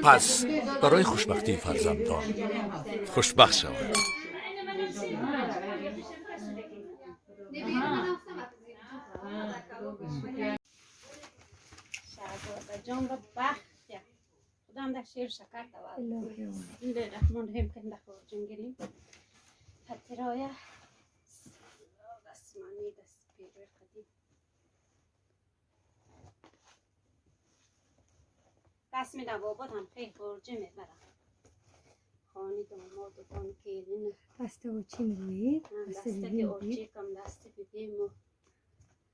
Пас барои хушбахтии фарзандон хушбахт шаванд. Шаҳзодаҷонро бахт худам дар шеру шакар таваллуд. Бисмиллоҳи раҳмони раҳим канда хурҷун гирим. Фатироя дастмани даст пирои қадим. Расми навобод ҳам хеле хурҷӣ мебарам. Хони домоду дон келин. Дасти очи мегӯед? Дасти дастаки бибӣ мегӯед? очикам, дасти бибиму.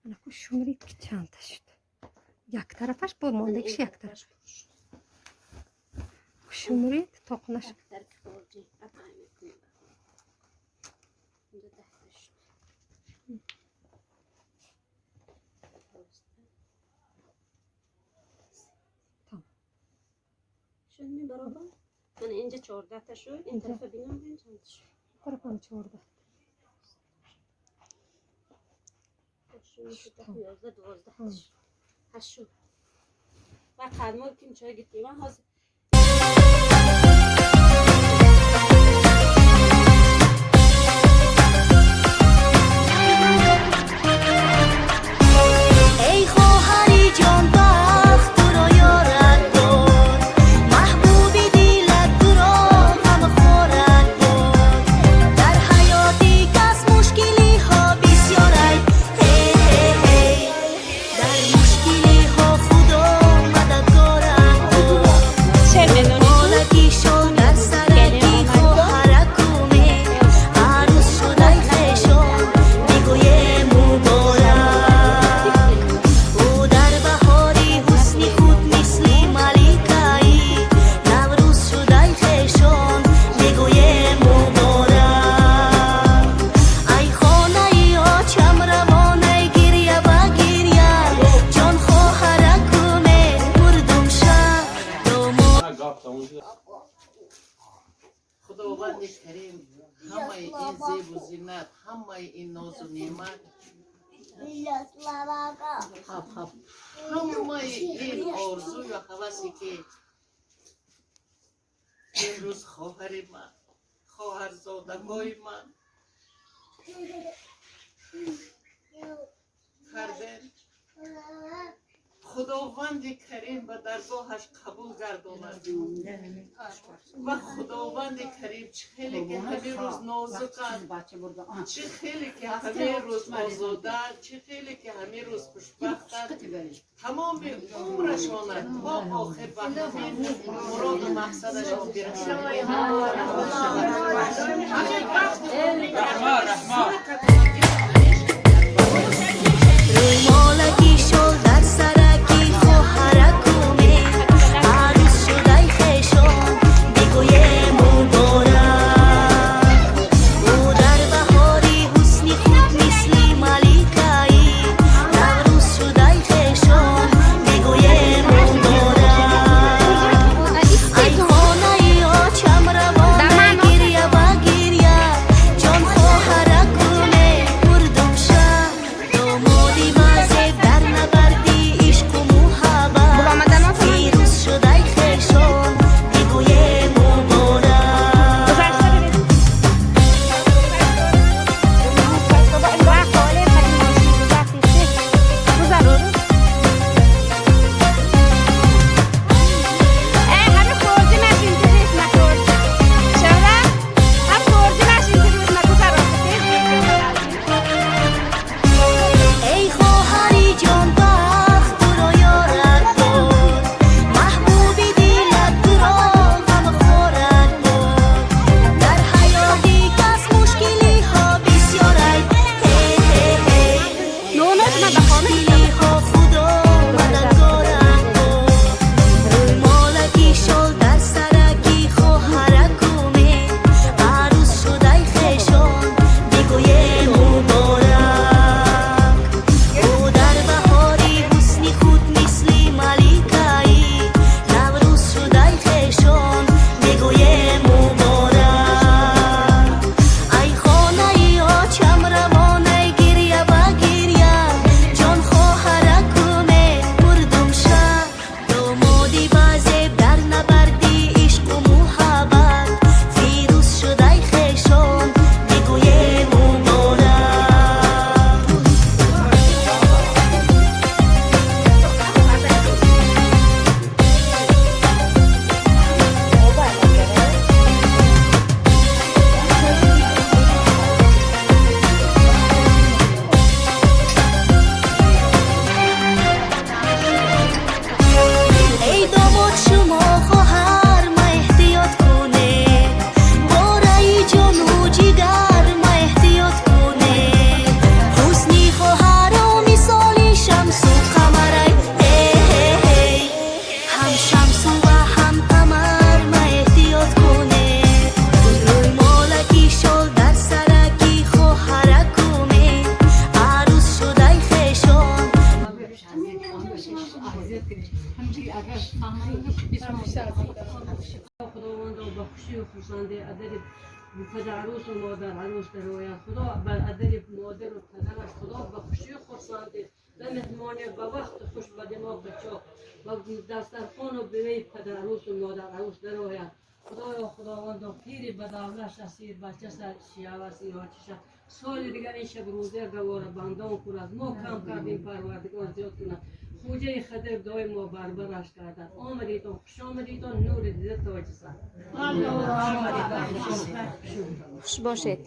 Анаку шумрид, ки чандта шуд. Як тарафаш бо мондагиш, як тараф. Шумрид, тоқ нашуд. Як хурҷӣ атай мекунем. Инҷо 10 та шуд. 12. Тамом. Шуд ми баробар? Мана инҷа 14 та шуд. Ин тарафа бинам, бин чанд шуд. Тарафам 14. Шуд, 11, 12 та шуд. Ҳашт шуд. Ва қадмо ким чой гирифтем. Ман ҳозир Эй хоҳари ҷонбахт, туро ёрат бод, маҳбуби дилат туро ғамхорат бод. Дар ҳаёти кас мушкилиҳо бисёрай, ҳе-ҳе-ҳей, дар мушкилиҳо Худо мададгорат бод. Шер медонӣ ту? Румолаки шол дар сараки хоҳаракуме, арӯс шудай хешон, бигӯем муборак. Ӯ дар баҳори ҳусни худ мисли маликаи Наврӯз шудай хешон, бигӯем муборак. Ай хонаи очам равонай, гиря ба гиря, ҷон хоҳаракуме, мурдум ша домо. Худованди Карим ҳамаи ин зебу зинат, ҳамаи ин нозу неъмат, ҳамаи ин орзую ҳавасе, ки имрӯз хоҳари ман, хоҳарзодагои ман кардем, Худованди Карим ба даргоҳаш қабул гардонад ва Худованди Карим чӣ хеле ки ҳамин рӯз нозуканд, чӣ хеле ки ҳамин рӯз озода, чӣ хеле ки ҳамин рӯз хушбахтанд, тамоми умрашона то охир ба ҳамин муроду мақсадашон бирасанд. Ҳамин вақти Румолаки шол дар сараки хоҳаракуме, арӯс шудай хешон, бигӯем муборак. Ӯ дар баҳори ҳусни худ мисли маликаи Наврӯз шудай хешон, бигӯем муборак. Ай хонаи очам равонай, гиря ба гиря, ҷон хоҳаракуме, Агар Худованд ба хушию хурсандӣ адари падарарӯсу модарарӯс дарояд. Худо бар адари модару падараш, Худо ба хушию хурсандӣ, ба меҳмоне, ба вақту хуш, ба димоғи чоқ, ба дастархону бивеи падарарӯсу модарарӯс дарояд. Худоё, Худовандо, пири ба давлаш асир бачаса шиявас ирочиша соли дигар ин шаб рӯзе гавора бандон кунад. Мо кам кардем, Парвардигор зиёд кунад. Хуҷаи хадир доимо барбараш гардад. Омадитон, хуш омадитон, нури дида тоҷиса. Хуш бошед.